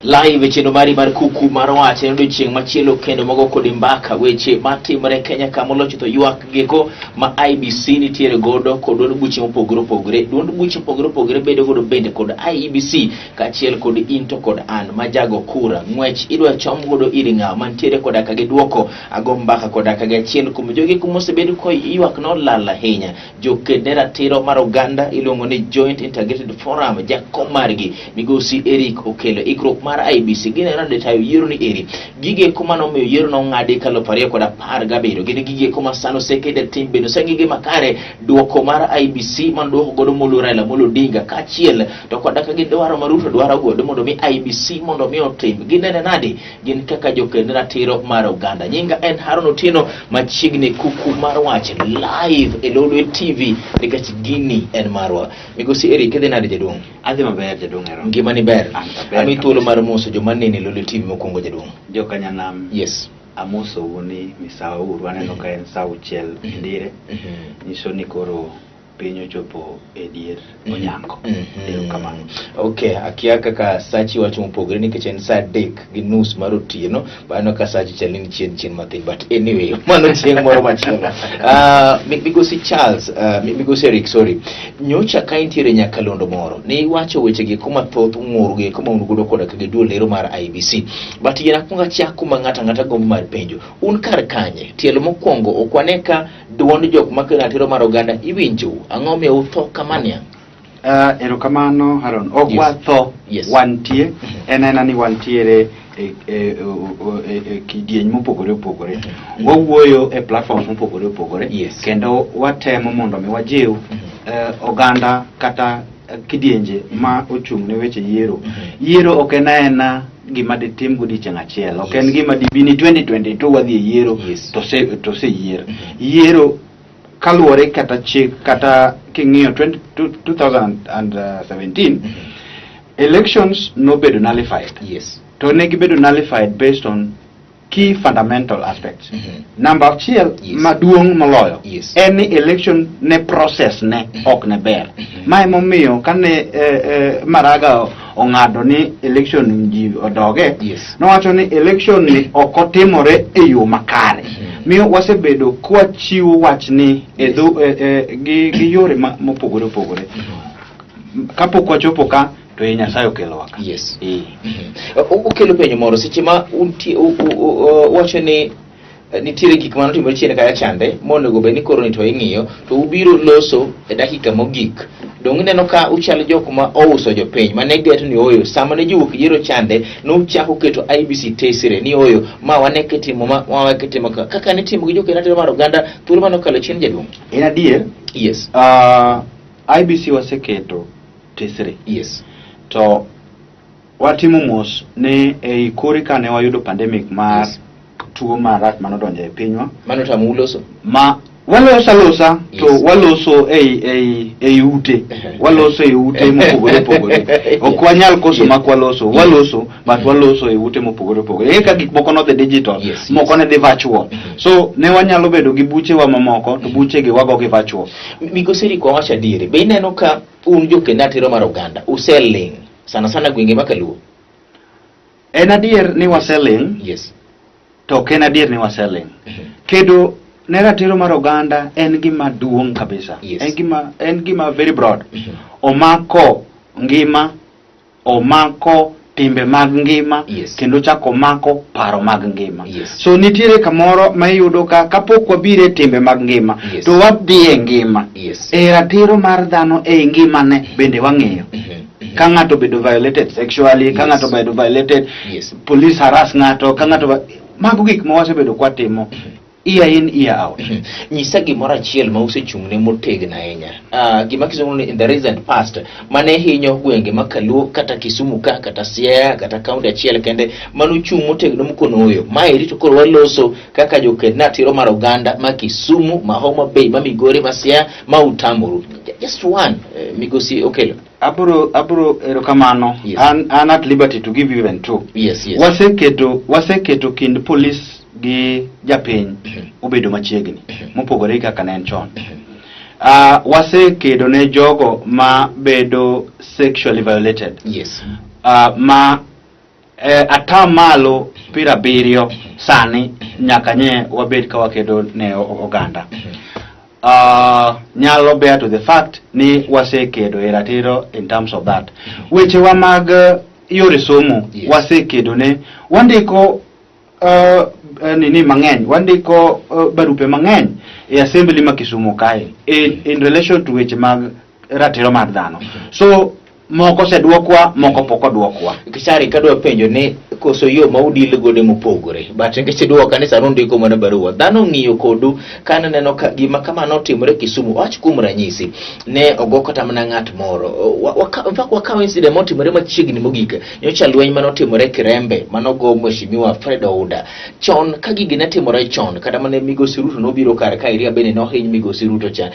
Live e chenro mari mar kuku mar wach en odiochieng' machielo kendo mago kod mbaka weche matimore Kenya ka molocho to ywak geko ma IBC nitiere godo kod duond buche mopogore opogore. Duond buche mopogore opogore bedo godo bende kod IEBC kaachiel kod in to kod an ma jago kura. Ng'wech idwa chom godo ir ng'a mantiere koda ka gi duoko ago mbaka koda ka gi achiel kuom jogi kuma osebedo ko ywak nolal ahinya. Joked ne ratiro mar oganda iluongo ni Joint Integrated Forum, jakom margi migosi Eric Okello. Ikruok mar IEBC gineno nade tayo yiero ni eri. Gige eko mane omiyo yiero nong'adi ka 2017 gin gige eko ma sani osekete e tim bende oseng'igi makare duoko mar IEBC mane duoko godo moluor Raila Amolo Odinga kaachiel to koda ka gidwaro ma Ruto dwaro godo mondo mi IEBC mondo mi otim ginene nade gin kaka joked ratiro mar oganda. Nyinga en Haron Otieno machiegni kuku mar wach live e Lolwe TV nikech gini en marwa. Migosi Eric, idhi nade jaduong'? Adhi maber jaduong' Ero. Ngima ni ber. An maber Ami thuolo kabisa. mar moso joma nene e Lolwe TV mokwongo jaduong'. Jokanyanam. Yes. Amosou ni misawa uru aneno ka en saa auchiel dire. Nyiso ni koro piny ochopo e dier onyango. Erokamano. Okay, akia kaka sachi wacho mopogore nikech en saa 3:30 mar otieno, aneno ka sachi chal ni chien chien mathin, but anyway, mano chieng' moro machielo. Migosi Charles, Migosi Eric, sorry. Nyocha ka intiere nyakalondo moro, ne iwacho weche gi kuma thoth ng'ur gi kuma un godo koda ka gi duol lero mar IEBC. But yien akwongo achak kuma ng'ato ang'ata gombo mar penjo. Un kar kanye? Tielo mokwongo ok wane ka duond jok makelo ratiro mar oganda iwinjo. Ang'o miyo utho kamania? Erokamano Haron. Ok watho. Wantie. En aena ni wantiere e, e, e, e, kidieny mopogore opogore. Wawuoyo e platforms mopogore opogore. Kendo watemo mondo mi wajiw oganda kata kidienje ma ochung' ne weche yiero. Yiero ok en aena gima ditim godiechieng' achiel. Ok en gima dibi ni 2022 wadhi e yiero to se to oseyier. Yiero kaluwore kata chik kata king'iyo 20 2017 elections nobedo nullified. To ne gibedo nullified based on key fundamental aspects. Namba achiel maduong' moloyo en ni election ne process ne ok ne ber. Ma emomiyo kane Maraga ong'ado ni election ji odoge, nowacho ni election ni ok otimore e yo makare. Miyo wasebedo kwachiwo wachni e dho, gi yore mopogore opogore. Kapok wachopo ka to e Nyasaye okelowa ka. Okelo penjo moro seche ma untie uwacho ni nitiere gik mane otimore chien kacha chande monego bed ni koro ni to ing'iyo to ubiro loso e dakika mogik. Donge ineno ka uchalo jok ma ouso jopiny mane geto ni oyo sama ne jiwuok yiero chande nuchako keto IEBC tesre ni oyo ma wane kitimo ma ma kitimo ka kaka nitimo gi joked ratiro mar oganda thuolo mane okalo chien jaduong'. En adier. IEBC waseketo tesre. To watimo mos ni ei kore kane wayudo pandemic mar tuo marach manodonjo e pinywa. Mano tamo uloso? Ma waloso alosa to waloso ei ute. Waloso ei ute mopogore opogore. Ok wanyal koso mak waloso. Waloso but waloso e ute mopogore opogore. Eka gik moko nodhi digital, moko ne dhi virtual. So ne wanyalo bedo gi buchewa mamoko to buchegi wago gi virtual. Migosi Eric wawacho adieri, be ineno ka un joked ratiro mar oganda useling' sana sana gwenge ma kaluo? En adier ni waseling'. To ok en adier ni waseling'. Kedo ne ratiro mar oganda en gima duong' kabisa. En gima very broad. Omako ngima, omako timbe mag ngima, kendo chako omako paro mag ngima. So nitiere kamoro ma iyudo ka kapok wabiro e timbe mag ngima, to wadhi e ngima. E ratiro mar dhano e ngimane bende wang'iyo. Ka ng'ato obedo violated sexually, ka ng'ato obedo violated, police harass ng'ato, ka ng'ato mago gik ma wasebedo kwatimo year in year out. Nyisa gimoro achiel ma usechung'ne motegno ahinya. Gima kisungu ni in the recent past mane hinyo gwenge ma Kaluo kata Kisumu ka kata Siaya kata kaunti achiel kende manuchung' motegno mukono oyo. Maeri to koro waloso kaka joked ratiro mar oganda ma Kisumu, ma Homa Bay, ma Migori, ma Siaya ma utamoru. Just one, Migosi Okello. Abro erokamano. An at liberty to give you even two. Waseketo kind police gi japiny obedo machiegni mopogore gi kaka ne en chon. Wasekedo ne jogo ma bedo sexually violated. Ma Ata malo 70 sani nyaka nye wabed ka wakedo ne oganda. Nyalo bear to the fact ni wasekedo e ratiro in terms of that. Wechewa mag yore somo wasekedo ne wandiko nini mang'eny, wandiko barupe mang'eny e assembly ma Kisumu kae in relation to weche mag ratiro mar dhano. So moko oseduokwa, moko pok oduokwa. Kisari kadwa penjo ni koso yo ma udil godo mopogore, but nikech iduoka ni sani undiko mana barua, dhano ong'iyo kodu ka naneno ka gima kama notimore Kisumu. Wach kuom ranyisi, ne ogo kata mana ng'at moro. In fact, wakawo incident motimore machiegni mogik nyocha, lweny manotimore Kirembe manogo Mheshimiwa Fred Ouda chon. Ka gigi ne timore chon, kata mana Migosi Ruto nobiro kar ka iria bende nohiny Migosi Ruto cha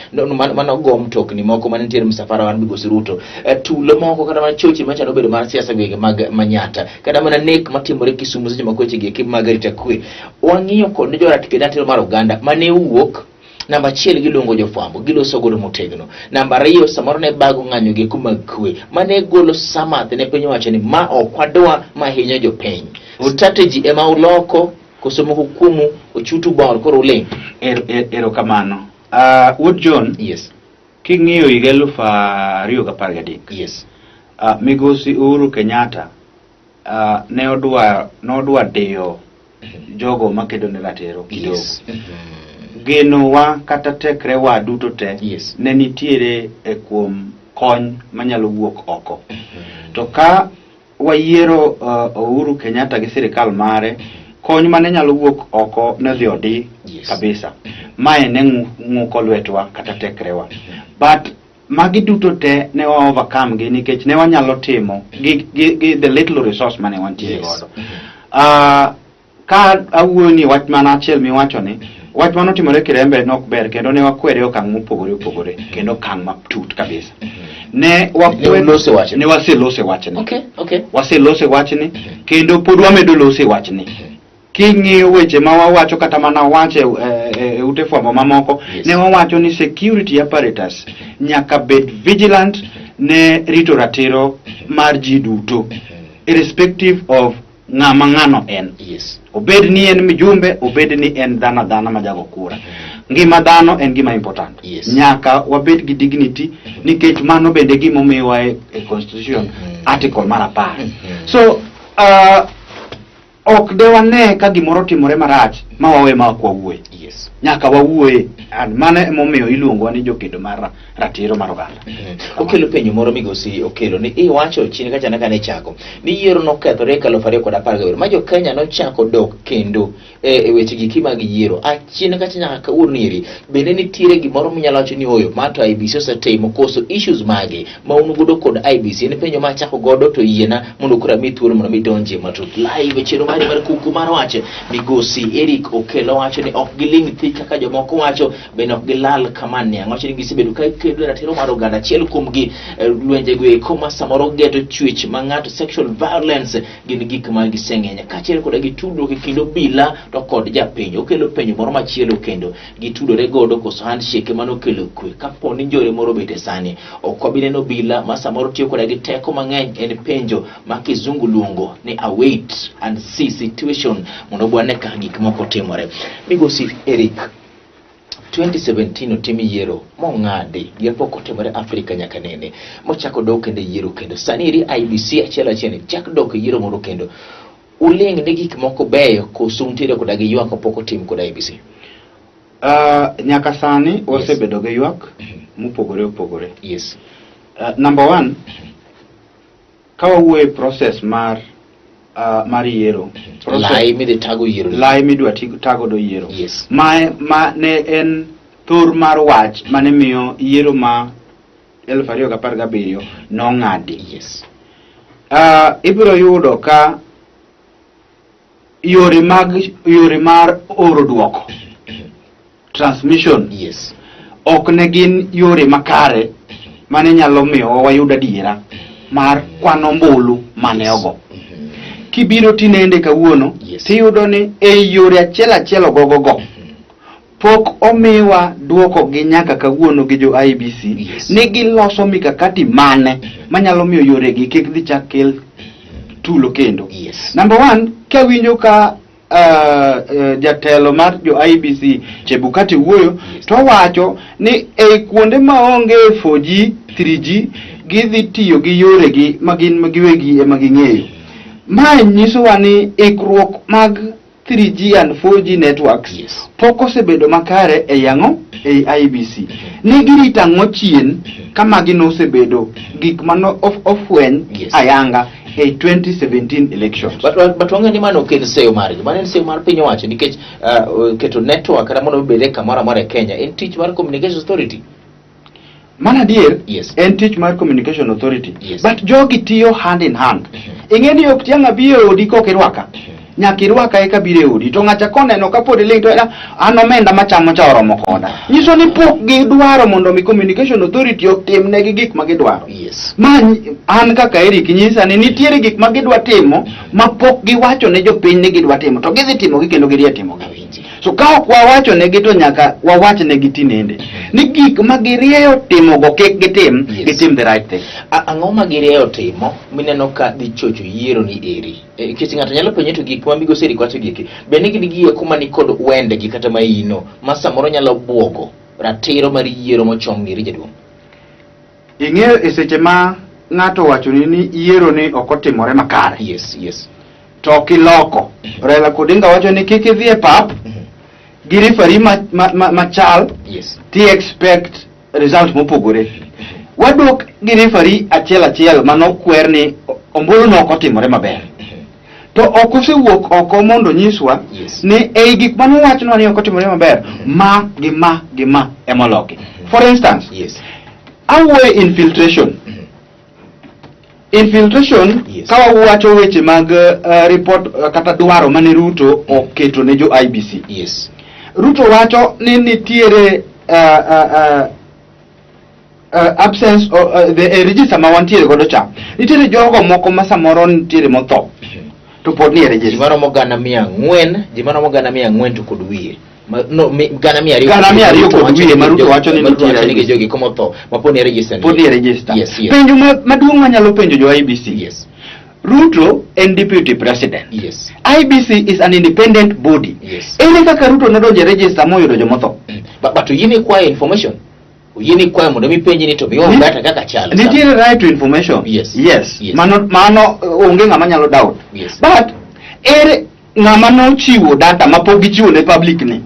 manogo mtokni moko mane nitiere msafara mar Migosi Ruto. Tulo moko kata mana choche machalo bedo mar siasa gwenge mag Manyata, kata mana nek matimore Kisumu seche moko, weche gi eki mag arita kwe wang'iyo kod joratiro mar oganda mane wuok. Namba achiel, giluongo jofwambo, giloso godo motegno. Namba ariyo, samoro ne bago ng'anyo gi mag kwe mane golo samath ne piny owacho ni ma ok wadwa ma hinyo jopiny. Strategy ema uloko koso moko kuomu ochutu bor koro uling'? Erokamano. Wuod John, king'iyo higa 2013, Migosi Uhuru Kenyatta ne odwa nodwa diyo jogo makedo ne ratiro kidogo. Genowa kata tekrewa duto te ne nitiere e kuom kony manyalo wuok oko. To ka wayiero Uhuru Kenyatta gi sirikal mare, kony mane nyalo wuok oko ne dhi odi kabisa. Mae ne ng'uko lwetwa kata tekrewa. But magi duto te ne wa overcome gi nikech ne wanyalo timo gi the little resource mane wantiere godo. Ka awuoyo ni wach mana achiel miwacho ni wach mane otimore Kirembe ne ok ber, kendo ne wakwere e okang' mopogore opogore kendo okang' matut kabisa. Ne Ne ulose wachni. Ne waselose wachni. Waselose wachni kendo pod wamedo lose wachni. King'iyo weche ma wawacho kata mana wacho e ute fwambo mamoko, ne wawacho ni security apparatus nyaka bed vigilant ne rito ratiro mar ji duto irrespective of ng'ama ng'ano en. Obed ni en mjumbe, obed ni en dhano adhana ma jago kura. Ngima dhano en gima important. Nyaka wabed gi dignity nikech mano bende gimomiwa e constitution, article mar 10. So ok de wane ka gimoro timore marach ma wawe ma ok wawuoye. Nyaka wawuoye. And mano emomiyo iluongowa ni jokedo mar ratiro mar oganda. Okelo penjo moro, Migosi Okelo, ni iwacho chien kacha kane chako ni yiero nokethore e 2017 ma jo Kenya nochako dok kendo e weche giki mag yiero achien kacha nyaka kawuono eri, bende nitiere gimoro minyalo wacho ni oyo ma to IEBC osetimo, koso issues mage ma un godo kod IEBC? En penjo ma achako godo to yiena mondo koro ami thuolo mondo mi donjie matut live e chenro mari mar Kuku mar Wach. Migosi Eric Okelo wacho ni ok giling' thi kaka jomoko wacho, bende ok gilal kama niang'. Wacho ni gisebedo ka kedo e ratiro mar oganda. Achiel kuomgi, lwenjego eko ma samoro geto chwech ma ng'ato, sexual violence, gin gik ma giseng'eny kaachiel koda gi tudruok e kind obila to kod japiny. Okelo penjo moro machielo kendo, gitudore godo koso handshake mano okelo kwe? Kapo ni njore moro obet e sani, ok wabi neno obila ma samoro tiyo koda gi teko mang'eny. En penjo ma kizungu luongo ni a wait and see situation mondo wane kaka gik moko timore. Migosi Eric, 2017 otim yiero mong'adi, gima pok otimore Afrika nyaka nene, mochako dok kendo e yiero kendo. Sani eri IEBC achiel achiel chak dok e yiero moro kendo. Uling' ni gik moko beyo koso untiere koda gi ywak mapok otim kod IEBC? Nyaka sani wasebedo gi ywak mopogore opogore. Number one, ka wawuoyo e process mar yiero, Lai midhi tago yiero. Lai midwa tagodo yiero. Ma ne en thor mar wach mane miyo yiero ma 2017 nong'adi. Ibiro yudo ka yore mar oro duoko, transmission, ok ne gin yore makare mane nyalo miyo wayud adiera mar kwan ombulu mane ogo. Kibiro tinende kawuono, tiyudo ni ei yore achiel achiel ogogogo pok omiwa duoko gi nyaka kawuono gi jo IEBC ni giloso mikakati mane manyalo miyo yoregi kik dhi chak kel. tulo kendo. Yes. Number one, kawinjo ka jatelo mar jo IEBC Chebukati wuoyo to owacho ni ei kuonde maonge 4G, 3G gidhi tiyo gi yoregi ma gin giwegi ema ging'eyo. Mae nyisowa ni ikruok mag 3G and 4G networks pok osebedo makare ei ang'o? Ei IEBC. Ne girito ang'o chien ka magi nosebedo gik mano ofweny ayanga e 2017 elections. But wang'eyo ni mano ok en seyo margi, mano en seyo mar piny owacho nikech keto network kata mondo obed e kamoro amora e Kenya en tich mar Communication Authority. Mano adier, Yes. en tich mar Communication Authority. Yes. But jogi tiyo hand in hand. Ing'e ni ok tiang' abi e odi kok irwaka. Nyaka irwaka eka biro e odi. To ng'acha koneno kapod iling' to en, an omenda machamo cha oromo koda. Nyiso ni pok gidwaro mondo mi Communication Authority otimnegi gik ma gidwaro. Yes. Ma an kaka Eric nyisa ni nitiere gik ma gidwa timo ma pok giwacho ne jopiny ni gidwa timo to gidhi timogi kendo girie timogi. Awinji. So ka ok wawacho negi to nyaka wawach negi tinende ni gik ma girieyo timogo kik gitim, Yes. gitim the right thing. Ang'o ma girieyo timo mineno ka dhi chocho yiero ni eri? Nikech ng'ato nyalo penjo to gik ma migosi Eric wacho gi eki, be ni gin gieko mani kod wendegi kata maino ma samoro nyalo buogo ratiro mar yiero mochom ni eri jaduong'? Ing'eyo e seche ma ng'ato owachoni ni yiero ni ok otimore makare. Yes, yes. To ok iloko. Raila Odinga wacho ni kik idhi e pap gi referee machal ti expect result mopogore. Wadok gi referee achiel achiel manokwer ni ombulu no ok otimore maber. To ok osewuok oko mondo nyiswa ni ei gik mane owachnwa ni ok otimore maber, ma gi ma gi ma emoloki. For instance, awuoyo infiltration. Infiltration, ka wawacho weche mag report kata dwaro mane Ruto oketo ne jo IEBC. Ruto wacho ni nitiere absence of the register ma wantiere godo cha. Nitiere jogo moko ma samoro nitiere motho to pod nie register. Ji maromo gana mia ang'wen, ji maromo gana mia ang'wen to kod wiye. Ma, no, mi, gana mia ariyo Gana mia ariyo kod wiye ma Ruto wacho ni ma Ruto nitiere wacho ni IEBC. jogi komotho ma pod nie register. Pod nie register. Yes, yes. Penjo maduong' manyalo penjo jo IEBC. Yes. Ruto en deputy president. Yes. IEBC is an independent body. Yes. Ere kaka Ruto nodonjo e register moyudo jomotho? But oyiene kwayo information. Oyiene kwayo mondo mi penji ni to miwa data kaka chalo. Nitiere right to information. Yes. Yes. Yes. Mano onge ng'ama nyalo doubt. Yes. But ere ng'ama nochiwo data ma pok gichiwo ne public ni?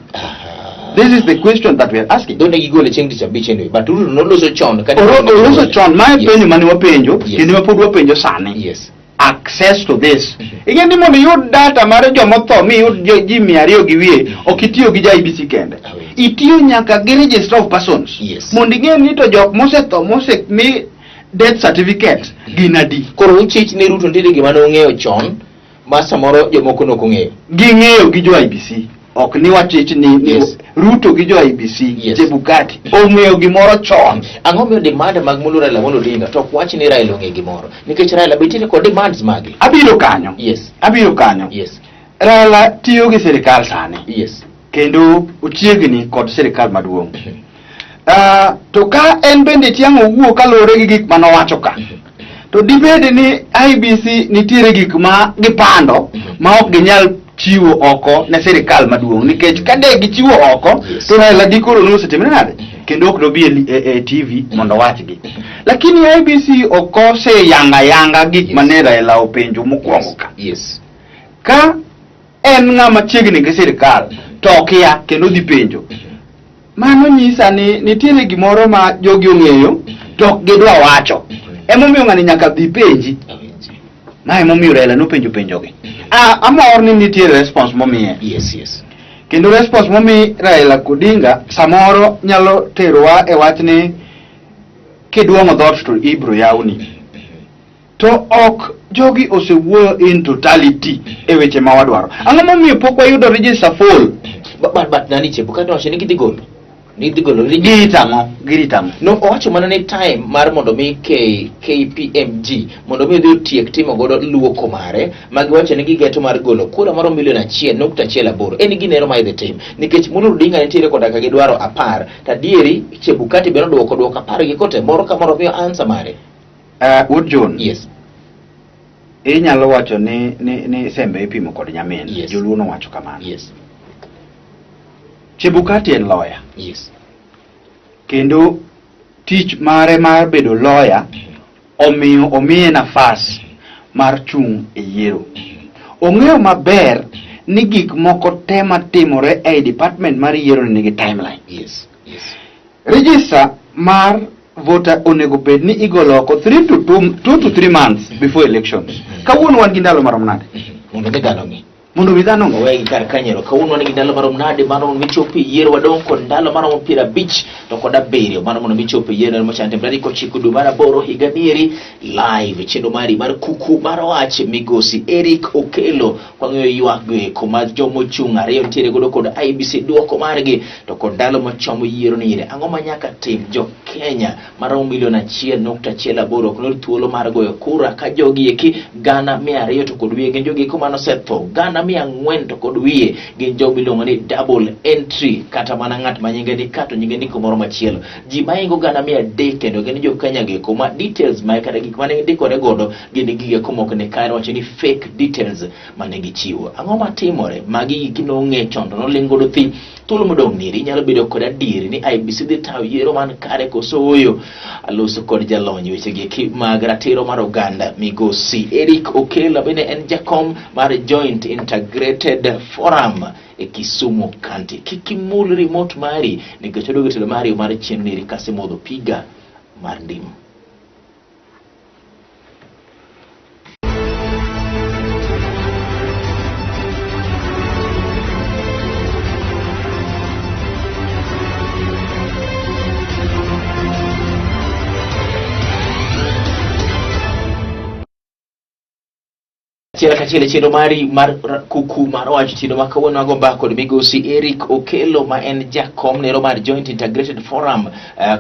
This is the question that we are asking. Donde gigole chieng' tich abich anyway, but Ruto noloso chon kane Oloso chon, mae Yes. penjo mane wapenjo, Yes. kendo ma pod wapenjo sani. Yes. Access to this. Ing'e ni mondo iyud data mar jomotho miyud ji mia ariyo gi wiye, ok itiyo gi IEBC kende. Itiyo nyaka gi register of persons. Yes. Mondo ing'e ni to jok mosetho mosemi death certificate gin adi. Koro uchich ni Ruto nitiere gima ne ong'eyo chon ma samoro jomoko ne ok ong'eyo. Ging'eyo gi jo IEBC. Ok ni wachich ni Yes. Ruto gi jo IEBC, Yes. Chebukati ong'eyo gimoro chon. Ang'o miyo demand mag moluor Raila Amolo Odinga to ok wach ni Raila ong'e gimoro? Nikech Raila be nitiere kod demands mage. Abiro kanyo. Yes. Abiro kanyo. Yes. Raila tiyo gi sirikal sani. Yes. Kendo ochiegni kod sirikal maduong'. To ka en bende tiang' owuo kaluwore gi gik manowacho ka, to dibed ni IEBC nitiere gik ma gipando ma ok ginyal chiwo oko ne sirikal maduong', nikech ka de gichiwo oko to Raila dikoro nosetimre nade? Kendo ok dobi e TV mondo owachgi. Lakini IEBC ok oseyanga yanga gik mane Raila openjo mokwongo ka. Yes. Ka en ng'ama chiegni gi sirikal to okia kendo dhi penjo. Mano nyisa ni nitiere gimoro ma jogi ong'eyo to ok gidwa wacho. Emomiyo ng'ani nyaka dhi penji. Ma emomiyo Raila nopenjo penjogi. Amor ni nitiere response momiye. Yes, yes. Kendo response momi Raila Odinga samoro nyalo terowa e wach ni kiduong'o dhoot to ibro yawni. To ok jogi osewuoyo in totality e weche ma wadwaro. Ang'o momiyo pok wayudo register full? But nani Chebukati nowacho ni gidhi golo. Ni gidhi golo register. Girito ang'o? Girito ang'o? No, owacho mana ni time mar mondo mi KPMG mondo mi odhi otiek timo godo luoko mare ma giwacho ni gigeto mar golo kura moro milion achiel nukta achiel aboro. En ginero ma idhi tim nikech Mulu Odinga nitiere koda ka gidwaro 10 to adieri Chebukati be nodwoko dwoko 10 gi kote moro ka moro miyo answer mare. Wuod John. Yes. Inyalo wacho ni, ni, ni sembe ipimo kod nyamin. Yes. Joluo nowacho kamano. Yes. Chebukati en lawyer. Yes. Kendo tich mare mar bedo lawyer omiyo omiye nafas mar chung' e yiero. Ong'eyo maber ni gik moko te matimore ei department mar yiero nigi timeline. Yes. Yes. Register mar voter onego bed ni igolo oko 3 to 2, 2 to 3 months before elections. Kawuono wan gi ndalo marom nade? Mondo mi dhano ng'e. Mondo mi dhano ng'e. Owegi kar kanyero kawuono wan gi ndalo marom nade mano mondo mi chop e yiero wadong' kod ndalo maromo 57 mano mondo mi chop e yiero mochan timre tarik 9 dwe mar 8 higa nieri live chenro mari mar kuku mar wach migosi Eric Okello kwang'iyo ywak go eko ma jomochung' ariyo nitiere godo kod IEBC duoko margi to kod ndalo mochomo yiero ni ire ang'o ma nyaka tim jo Kenya maromo milion 1.18 ok noyud thuolo mar goyo kura ka jogi eki 200,000 to kod wiye gin jogi eko mane osetho 400,000 to kod wiye gin jogo miluongo ni double entry kata mana ng'at ma nyinge ni ka to nyinge ni kumoro machielo ji mahingo 300,000 kendo gin jo Kenya gi eko ma details ma kata gik mane gindikore godo gin gige eko mok ni kare wacho ni fake details mane gichiwo ang'o matimore magi giki nong'e chon to noling' godo thi thuolo modong' niri inyalo bedo kod adieri ni IEBC dhi tayo yiero man kare koso ooyo aloso kod jalony weche gi eki mag ratiro mar oganda migosi Eric Okello bende en jakom mar Joint Integrated Forum e Kisumu County kik imul remote mari nikech oduogo telo mari mar chenro niri kasemodho piga mar ndim. Achiel kachiel e chenro mari mar kuku mar wach chenro ma kawuono wago mbaka kod migosi Eric Okello ma en jakom nero mar Joint Integrated Forum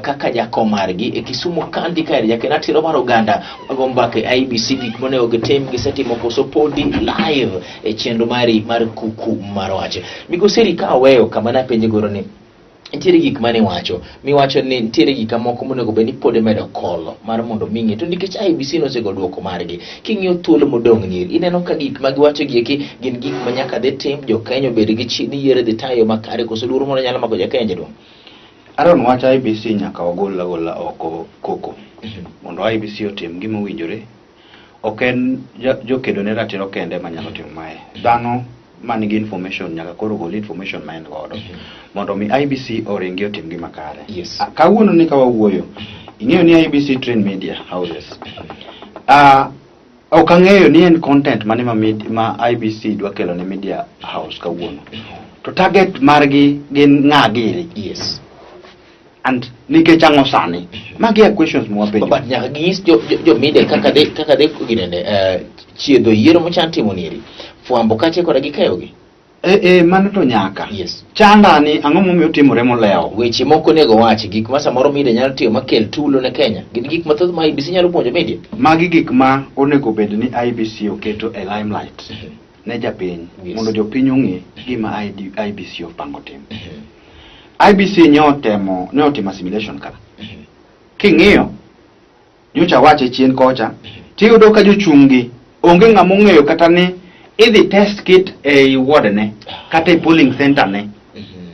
kaka jakom margi e Kisumu County kae jaken ratiro mar oganda wago mbaka e IEBC gik monego gitim gisetimo koso podi live e chenro mari mar kuku mar wach. Migosi Eric ka aweyo kama napenje goro ni nitiere gik mane iwacho miwacho ni nitiere gik moko monego bed ni pod imedo kolo mar mondo mi ng'e to nikech IEBC nosego duoko margi king'iyo thuolo modong' ni ineno ka gik ma giwacho gi eki gin gik ma nyaka dhi tim jo Kenya obed gi chi ni yiero dhi tayo makare koso luoro moro nyalo mako ja Kenya jaduong'. Aaron wach IEBC nyaka wagol agola oko koko mondo IEBC otim gima owinjore. Ok en jokedo ne ratiro kende manyalo timo mae. Dhano man gi information nyaka koro gol information ma en godo mondo mi IEBC oringi otim gima kare. Yes. Kawuono ni ka wawuoyo, ing'eyo ni IEBC train media houses. Ok ang'eyo ni en content mane ma, ma IEBC dwa kelo ne media house kawuono. To target margi gin ng'a giri? Yes. And nikech ang'o sani? Magi are questions mwapenjo. But nyaka ginyis jo, jo, jo media kaka dhi kaka dhi ginene chiedho yiero mochan timo nieri. Fwambo kache koda gi keyo gi. Mano to nyaka. Yes. Chanda ni ang'o momiyo timore molewo? Weche moko onego wachi, gik ma samoro media nyalo tiyo makel tulo ne Kenya. Gin gik mathoth ma IEBC nyalo puonjo media. Magi gik ma onego bed ni IEBC oketo e limelight ne japiny Yes. mondo jopiny ong'e gima IEBC opango timo. IEBC nyo otemo, ne otimo assimilation ka. King'iyo, nyocha wache chien kocha, tiyudo ka jochung' gi onge ng'ama ong'eyo kata ni idhi test kit ei ward ne kata e polling center ne.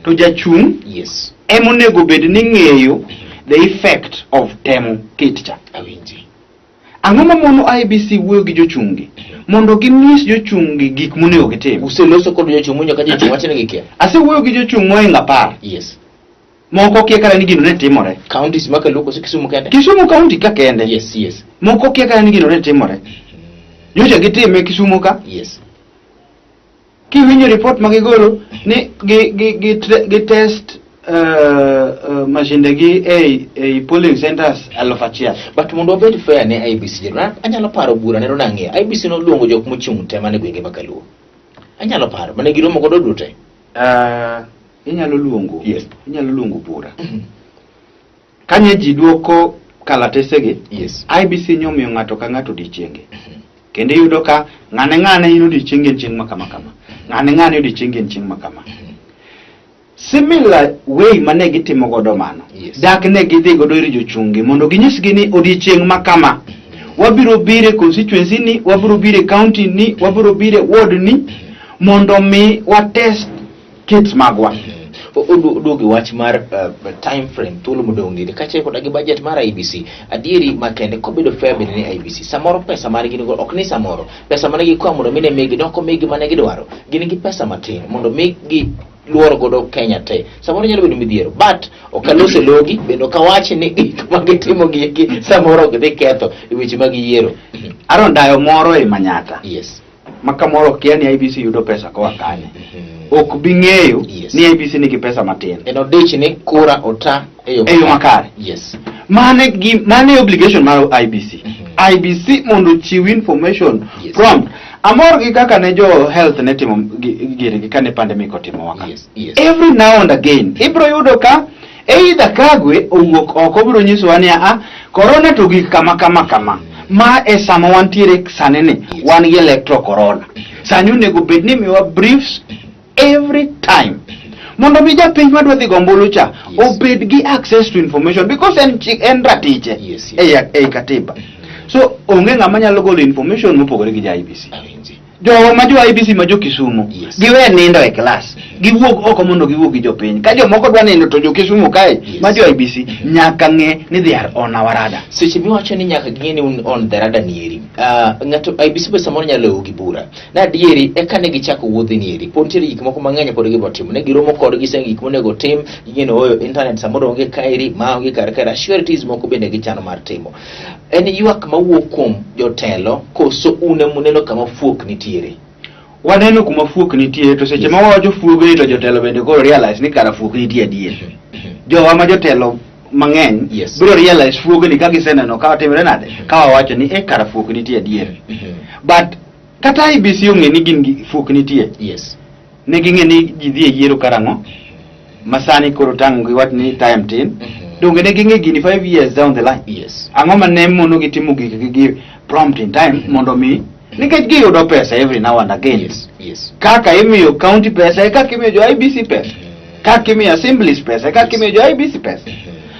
To jachung' Yes. ema onego bed ni ng'eyo the effect of temo kit cha. Awinji. Ang'o ma mono IEBC wuoyo gi jochung' gi mondo ginyis jochung' gi gik monego gitim? Useloso kod jochung' munyo ka jochung' wacho ni gikia. Asewuoyo gi jochung' mohingo 10. Yes. Moko kia kata ni gino ne timore. Counties ma Kaluo koso Kisumu kende? Kisumu County ka kende. Yes, yes. Moko kia kata ni gino ne timore. Nyocha gitime Kisumu ka. Yes. Kiwinjo report ma gigolo ni gi test mashinde gi ei polling centers 1000. But mondo wabed fair ne IEBC, anyalo paro bura ne nang'iyo. IEBC noluongo jok mochung' te mane gwenge ma Kaluo. Anyalo paro mane giromo godo duto te. Inyalo luongo. Yes. Inyalo luongo bura. Kanye ji duoko kalatesegi, Yes. IEBC nyomiyo ng'ato ka ng'ato odiechienge. Kendo iyudo ka ng'ane ng'ane in odiechienge en chieng' ma kama kama. Ng'ane ng'ane odiechienge en chieng' ma kama. Similar way mane gitimo godo mano. Yes. Dak ne gidhi godo ir jochung'gi mondo ginyisgi ni odiechieng' ma kama. Wabiro biro e constituency ni, wabiro biro e county ni, wabiro biro e ward ni mondo mi wa test kits magwa. Oduogi wach mar time frame, thuolo modong' ni kaachiel koda gi budget mar IEBC. Adieri makende kobedo fair bende ni IEBC samoro pesa margi nigo, ok ni samoro pesa mane gikwayo mondo mi ne migi ne ok omigi mane gidwaro. Gin gi pesa matin mondo mi gi luoro godo Kenya te, samoro nyalo bedo midhiero, but ok alose logi bende ok awach ni gik ma gitimo gi eki samoro ok dhi ketho e weche mag yiero. Aaron, dayo moro e Manyata ma kamoro kia ni IEBC yudo pesa koa kanye, ok bi ng'eyo ni IEBC nigi pesa matin. En odich ni kura ota e yo e yo makare. Mane gi mane obligation mar IEBC. IEBC mondo ochiw information prompt. Amor gi kaka ne jo health ne timo girgi kane pandemic otimo waka. Every now and again ibro yudo ka either Kagwe owuok oko biro nyisowa ni a corona to gik kama kama kama. Ma e sama wantiere sani ni wan gi electro corona. Sani onego bed ni miwa briefs every time mondo mi japiny madwa dhi go ombulu cha obed gi access to information, because en en ratiche ei katiba. So onge ng'ama nyalo golo information mopogore gi ja IEBC. Jowa ma jo IEBC ma jo Kisumu giwe nindo e klas, giwuog oko mondo giwuog gi jopiny. Ka jomoko dwa nindo to jo Kisumu kae ma jo IEBC nyaka ng'e ni they are on our radar. Seche miwacho ni nyaka ging'e ni un on the radar nieri, ng'ato IEBC be samoro nyalo lewo gi bura na adieri eka ne gichako wuodhi nieri, pod nitiere gik moko mang'eny pod gibiro timo, ne giromo kodgi se gik monego tim, ging'e ni oyo internet samoro onge kaeri ma onge kar kaeri, sureties moko bende gichano mar timo. En ywak mawuok kuom jotelo koso un ema uneno kama fuok nitiere? Waneno kuma fuok nitie, to seche ma wawacho fuogni to jotelo bende koro realize ni kara fuok nitie adier. Jowa ma jotelo mang'eny biro realize fuogni ka giseneno ka otimre nade, ka wawacho ni e kara fuok nitie adier. But kata IEBC ong'e ni gin gi fuok nitie. Ne ging'e ni ji dhi e yiero karang'o ma sani koro tang' giwach ni time tin. Donge ne ging'e gini 5 years down the line? Ang'o ma ne mono gi timo gikgi gi prompt in time mondo mi nikech giyudo pesa every now and again. Kaka imiyo county pesa e kaka imiyo jo IEBC pesa. Kaka imiyo assemblies pesa e kaka imiyo jo IEBC pesa.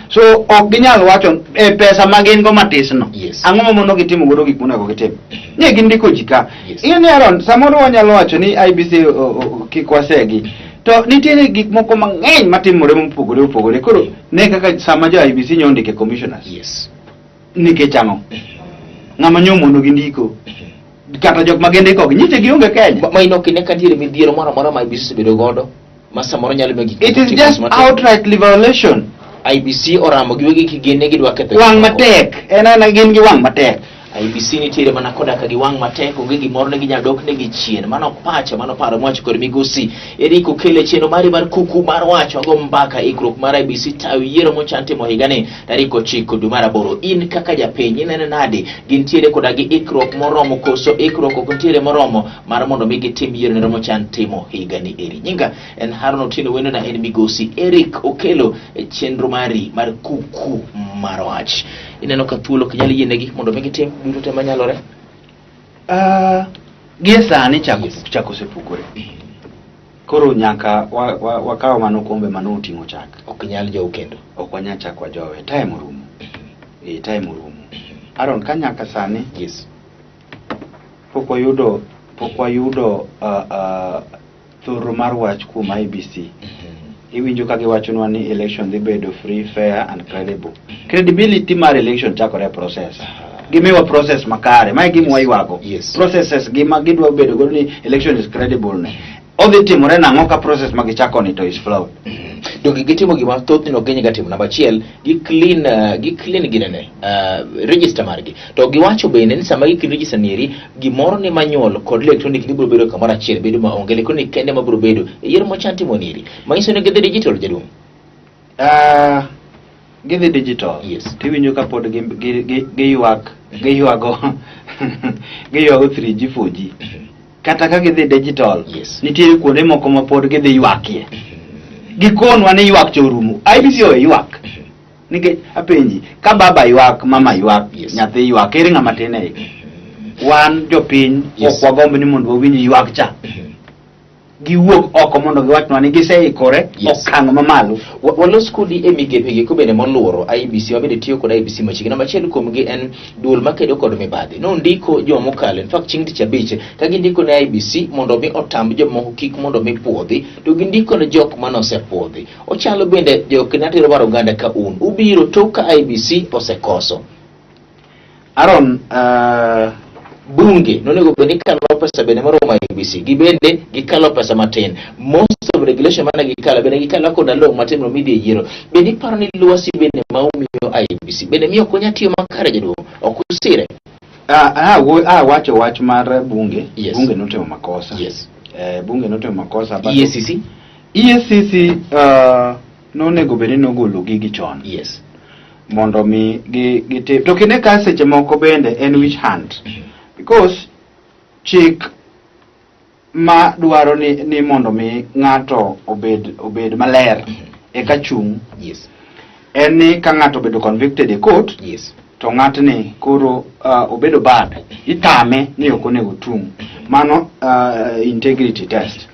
So ok ginyal wacho e pesa ma gin go matis no. Ang'o ma mono gitimo godo gik monego gitim? Ne gindiko ji ka. Ing'e ni Aaron, samoro wanyalo wacho ni IEBC kik wasegi. To nitiere gik moko mang'eny matimore mopogore opogore. Koro ne kaka sama jo IEBC nyo ondike commissioners. Nikech ang'o? Ng'ama nyo mono gi ndiko. Kata jok ma gindiko gi nyiche gionge Kenya. Ma in ok ine ka nitiere midhiero moro amora ma IEBC osebedo godo ma samoro nyalo miyo gik It is just outright violation. IEBC oramo giwegi kigene gidwa ketho Wang' matek. En ana gin gi wang' matek. IEBC nitiere mana koda ka gi wang' matek, onge gimoro ne ginyalo dok negi chien. Mano pacha, mano paro mwacho kod migosi Eric Okelo chenro mari mar kuku mar wacho ago mbaka ikruok mar IEBC tayo yiero mochan timo higani tarik 9 dwe mar 8. In kaka japiny ineno nade? Gintiere koda gi ikruok moromo koso ikruok ok nitiere moromo mar mondo mi gitim yiero nero mochan timo higani eri? Nyinga en Haron Otieno, wendona en migosi Eric Okelo e chenro mari mar kuku mar wach. Ineno ka thuolo ok nyal yienegi mondo mi gitim duto te manyalore? Gie sani chak osepukore. Koro nyaka wakaw mano kombe mano oting'o chak. Ok nyal jow kendo. Ok wanyal chak wajowe. Time orumo. Time orumo. Aaron, ka nyaka sani pok wayudo thoro mar wach kuom IEBC. Iwinjo ka giwachonwa ni election dhi bedo free, fair and credible. Credibility mar election chakore e process. Gimiwa process makare, mae gima waywago. Processes gi ma gidwa bedo godo ni election is credible ne. Odhi timore nang'o ka process ma gichako ni to is flawed? Donge gitimo gima thothne ok ginyga timo. Namba achiel, gi clean ginene, register margi. To giwacho bende ni sama gi clean register nieri, gimoro ni manual kod electronic ni biro bedo kamoro achiel, bedo maonge. Electronic kende ma biro bedo e yiero mochan timo nieri. Manyiso ni gidhi digital, jaduong'? Gidhi digital. Tiwinjo ka pod giywago 3G, 4G. Kata ka gidhi digital, nitiere kuonde moko ma pod gidhi ywakie. Gikonwa ni ywak cha orumo. IEBC owe ywak. Nikech apenji, ka baba ywak, mama ywak, nyathi ywak, ere ng'ama tin e iye? Wan jopiny ok wagomb ni mondo wawinj ywak cha. giwuog oko mondo giwachnwa ni giseikore Yes. okang' mamalo. Walos kodi e migepe gieko bende moluoro IEBC ma bende tiyo kod IEBC machiegni. Namba achiel kuomgi en duol makedo kod mibadhi. Nondiko juma mokalo, in fact chieng' tich abich, ka gindiko ne IEBC mondo mi otam jomoko kik mondo mi puodhi, to gindiko ne jok mane osepuodhi. Ochalo bende jok ratiro mar oganda ka un ubiro tok ka IEBC osekoso. Aaron, Bunge nonego bed ni kalo pesa bende moromo IEBC, gibende gikalo pesa matin. Most of regulation mane gikalo bende gikalo koda low matin mondo midhi e yiero. Bende iparo ni lwasi bende ma umiyo IEBC bende miyo ok onya tiyo makare jaduong', ok usire? Wacho wach mar bunge, Yes. bunge notimo makosa. Yes. Bunge notimo makosa. But EACC? EACC nonego bed ni nogolo gigi chon. Yes. Mondo mi gi gitim. To kine ka seche moko bende en witch hunt. Because chik ma dwaro ni mondo mi ng'ato obed maler eka chung'. Yes. En ni ka ng'ato obedo convicted e court, Yes. to ng'atni koro obedo bad, itame ni ok onego tung'. Mano integrity test.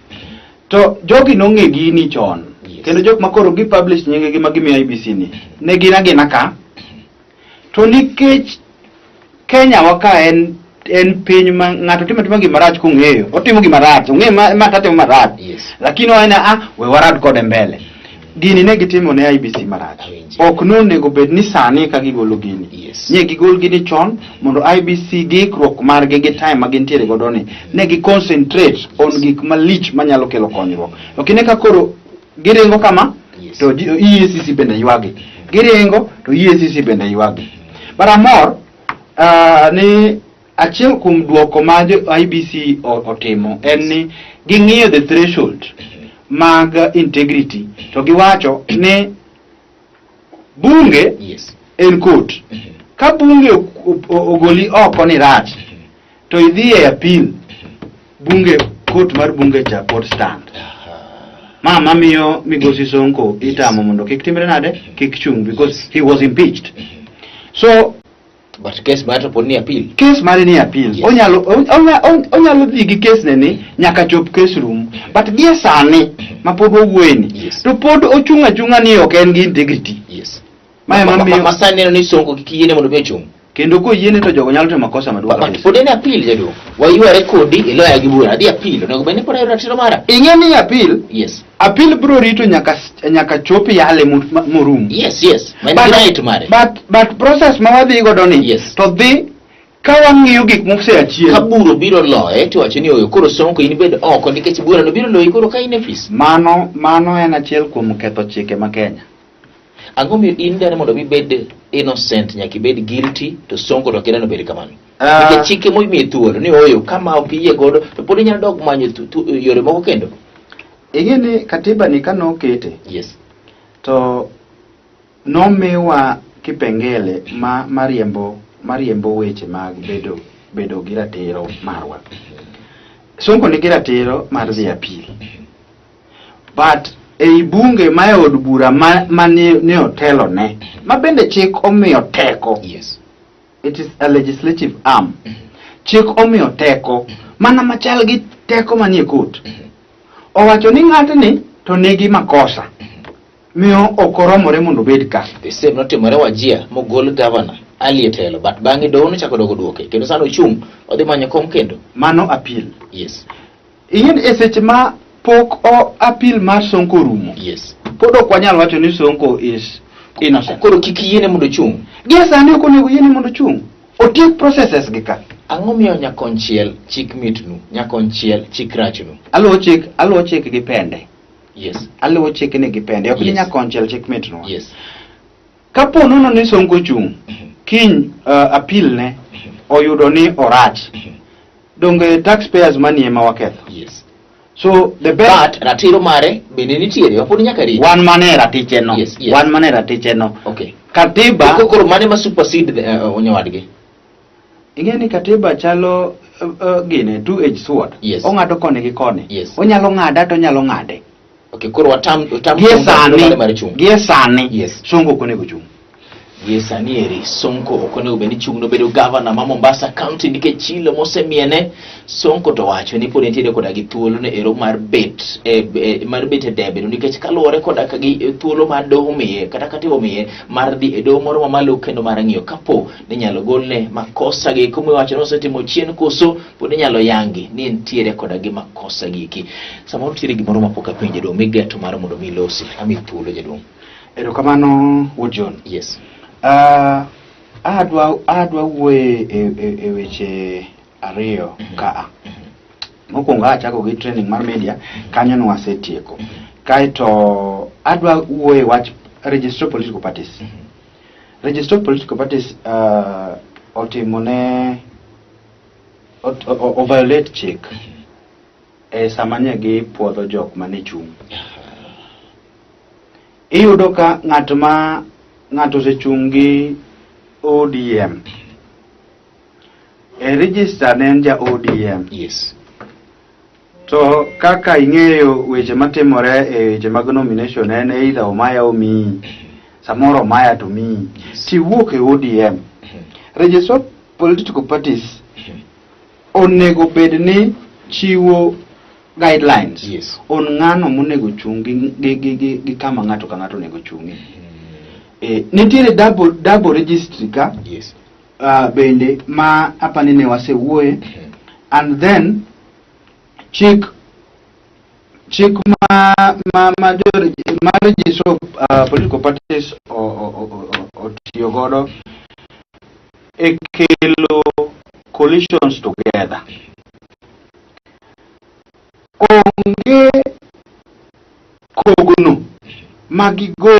To jogi nong'e gini chon. Yes. Kendo jok ma koro gi publish nyingegi ma gimiyo IEBC ni, ne gin agina ka. To nikech Kenya wa ka en piny ma ng'ato timo atima gima rach kong'eyo, otimo gima rach, ong'eyo ma tatimo marach. Yes. Lakini owacho ni, we warad kode mbele. Gini ne gitimo ne IEBC marach. Awinji. Ok nonego bed ni sani ka gigolo gini. Yes. Nie gigol gini chon mondo IEBC gi ikruok margi gi time ma gintiere godo ni ne gi concentrate on gik malich manyalo kelo konyruok. To kine ka koro giringo kama Yes. to EACC bende ywagi. Giringo to EACC bende ywagi. But amor ni achiel kuom duoko ma jo IEBC otimo en ni ging'iyo the threshold mag integrity to giwacho ni bunge Yes. en court. Ka bunge ogoli oko ni rach to idhi e appeal, bunge court mar bunge cha pod stand. Ma mamiyo migosi Sonko itamo mondo kik timre nade, kik chung, because he was impeached. So but case mare to pod ni appeal. Case mare ni appeal. Yes. Onyalo dhi gi case ne ni nyaka chop case rum. But gie sani ma pod wawuoye ni, Yes. to pod ochung' achung'a ni ok en gi integrity. Yes. Ma ema miyo Ma sani neno ni Sonko kik yiene mondo mi ochung'. Kendo koyiene to jogo nyalo timo makosa maduong' But kabisa. pod en appeal jaduong'. Wayware kodi iloya gi bura. Adhi appeal. Onego bed ni pod ayudo ratiro mara. Ing'e ni appeal, Yes. appeal biro rito nyaka chop yale morum. Yes, yes. Ma en But right mare. But process ma wadhi godo ni, Yes. to dhi ka wang'iyo gik mose achien. Ka buro biro loye to wacho ni oyo koro Sonko in bed oko nikech bura no biro loyi koro ka in e ofis. Mano en achiel kuom ketho chike ma Kenya. Ang'o miyo in dani mondo mi bed innocent nyaka ibed guilty to Sonko to ok idwar ni obed kamano? Nikech chike momiye thuolo ni oyo kama ok iyie godo to pod inyalo dok manyo yore moko kendo. Ing'e ni katiba ni ka nokete, Yes. to nomiwa kipengele ma mariembo weche mag bedo gi ratiro marwa. Sonko nigi ratiro mar dhi appeal. But ei bunge ma e od bura ma ne otelo ne, ma bende chik omiyo teko. Yes. It is a legislative arm. Chik omiyo teko mana machal gi teko manie court. Owacho ni ng'atni to nigi makosa. Miyo ok oromore mondo obed ka. The same notimore Wajir mogol governor Ali e telo, but bang'e doho nochako dogo duoke kendo sani ochung' odhi manyo kom kendo. Mano appeal. Yes. Ing'e ni e seche ma pok o appeal mar Sonko orumo. Yes. Pod ok wanyal wacho ni Sonko is innocent. Koro kik yiene mondo ochung'. Gie sani ok onego yiene mondo ochung'. Otiek processes gi ka. Ang'o miyo nyakonchiel chik mitnu, nyakonchiel chik rachnu? Aluwo chik gi pende. Yes. Aluwo chik ni gi pende. Ok ni Yes. nyakonchiel chik mitnwa. Yes. Kapo nono ni Sonko ochung', kiny appeal ne oyudo ni orach. Donge taxpayers money ema waketho. Yes. So the best But ratiro mare bende nitiere, wapod nyaka riti. Wan mane ratiche no. Yes, yes. Wan mane ratiche no. Okay. Katiba Koro mane ma supersede nyawadgi? Ing'e ni katiba chalo gine two-edged sword. Yes. Ong'ado koni gi koni. Yes. Onyalo ng'ada to onyalo ng'ade. Okay, koro watam Gie Sonko sani, mare mar chung'. gie sani, Yes. Sonko ok onego chung'. Gie sani eri Sonko ok onego bed ni chung' nobedo gavana ma Mombasa County nikech chilo mosemiene. Sonko to wacho ni pod entiere koda gi thuolo ne ero mar bet e, e, mar bet e debe no nikech kaluwore koda ka gi e, thuolo ma doho omiye kata katiba omiye mar dhi e doho moro mamalo kendo mar ng'iyo kapo ni inyalo golne makosa gi eko miwacho ni osetimo chien koso pod inyalo yangi ni entiere koda gi makosa gi eki. Samoro nitiere gimoro mapok apenjo jaduong' migeto mar mondo mi ilosi ami thuolo jaduong'. Erokamano wuod John. Yes. Adwa wuoye e weche ariyo kaa. Mokwongo achako gi training mar media, kanyo ne wasetieko. Kaeto adwa wuoye wach register political parties. Register political parties otimo ne o violate chik e sama ne gipuodho jok mane chung'. Iyudo ka ng'at ma ng'ato osechung' gi ODM e register ne en ja ODM. Yes. To kaka ing'eyo weche matimore e weche mag nomination en either omaya omiyi, samoro omaya to miyi. Tiwuok e ODM. Register political parties onego bed ni chiwo guidelines on ng'ano monego chung' gi kama ng'ato ka ng'ato onego chung'ie. Nitiere double registry ka. Yes. Bende ma apani ne wasewuoye. And then chik ma register political parties otiyo godo e kelo coalitions together. Onge kogno ma gigolo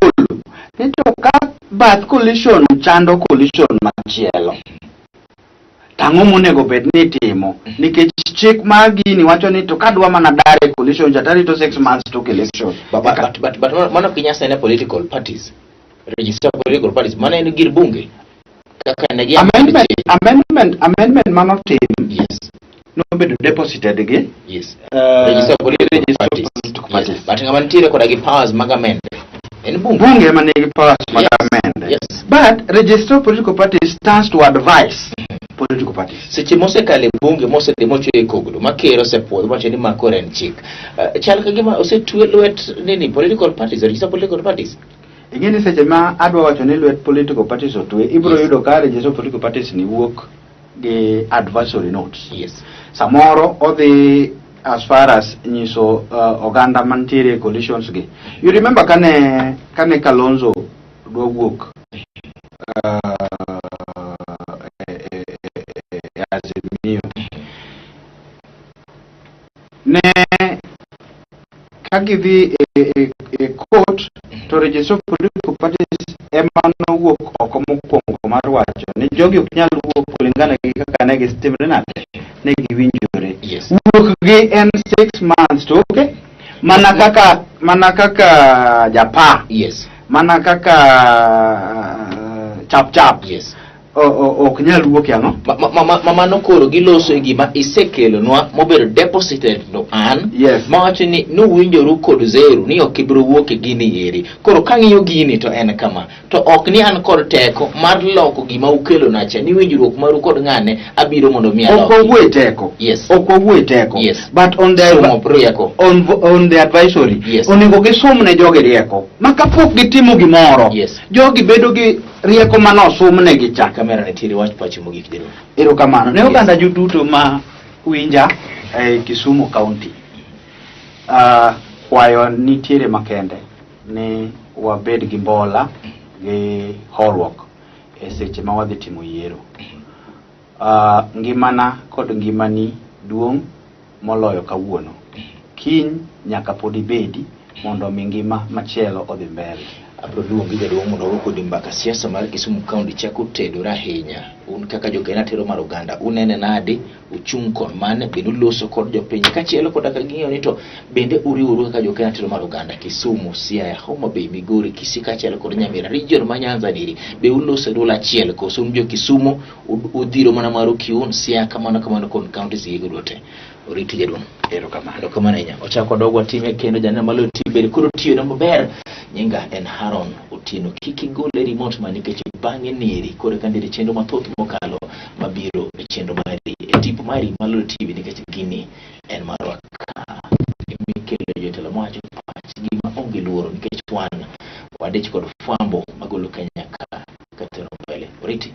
ni to ka bath coalition chando coalition machielo, tang'o monego bed ni itimo? Nikech chik mar gini wacho ni to kadwa mana dar e coalition cha tarito 6 months to election. But mano ok inyal ne political parties. Register political parties mano en gir bunge. Kaka ne gi Amendment manotim Yes. nobedo deposited gi Yes. Register political register parties. political Yes. parties. But ng'ama nitiere koda gi powers mag amend en bunge. Bunge ema nigi powers mag Yes. amend. Yes. But register political parties stands to advise political parties. Seche mosekalo e bunge mosedhi mochwe e koglo ma ker osepuodho mowacho ni ma koro en chik. Chal ka gima osetwe lwet nini political parties, register political parties. Ing'e ni seche ma adwa wacho ni lwet political parties otwe, ibiro Yes. yudo ka register political parties ni wuok gi advisory notes. Yes. Samoro odhi as far as nyiso oganda mantiere e coalitions gi. You remember kane Kalonzo dwa wuok e Azimio, ne ka gidhi e court to register political parties ema nowuok oko mokwongo mar wacho ni jogi ok nyal wuok kulingana gi kaka ne gitimre nade, ne giwinjore. Yes. Wuok gi en 6 months to okay. Mana kaka Japa. Yes. Mana kaka Chap Chap. Yes. Ok nyal wuok e ang'o? Ma mano koro giloso e gima isekelonwa mobedo deposited no an. Yes. Mawacho ni nuwinjoru kod Zeru ni ok ibiro wuok e gini eri. Koro kang'iyo gini to en kama. To ok ni an kod teko mar loko gima ukelona cha, ni winjruok maru kod ng'ane abiro mondo mi Ok aloki. wawuo e teko. Yes. Ok wawuo e teko. Yes. But on the Somo rieko. On the advisory. Yes. Onego gisum ne jogi rieko. Ma kapok gitimo gimoro. Yes. Jogi bedo gi rieko mane osumnegi cha. Kamera nitiere, wach pachi mogik jaduong'. Erokamano. Ne Yes. oganda ju duto ma winja e Kisumu County. Kwayo nitiere makende ni wabed gi mbola gi horuok e seche ma wadhi timo yiero. Ngimana kod ngimani duong' moloyo kawuono. Kiny nyaka pod ibedi mondo mi ngima machielo odhi mbele. Abiro luongi jaduong' mondo wago kodi mbaka. Siasa mar Kisumu County chako tedore ahinya. Un kaka jokenya tero mar oganda, unene nade? Uchung' kon mane? Bende uloso kod jopiny kaachiel koda ka ging'eyo ni to bende uriworu kaka jokenya tero mar oganda Kisumu, Siaya, Homa Bay, Migori, Kisii kaachiel kod Nyamira, region ma Nyanza niri, be uloso e duol achiel koso un jo Kisumu udhiro mana maru kiun Siaya kamano kamano kod counties gi duto te? Oriti jaduong'. Erokamano. Erokamano ahinya. Ochako wadog watime kendo janeno malo ti bed koro tiyona maber. Nyinga en Haron Otieno. Kik igol e remote ma nikech bang'e nieri koro eka nitiere chenro mathoth mokalo mabiro e chenro mari e tipo mari Malolo TV nikech gini en marwa ka mikelo jotelo mawacho pachgi ma onge luoro nikech wan wadich kod fwambo magolo Kenya ka katero mbele. Oriti.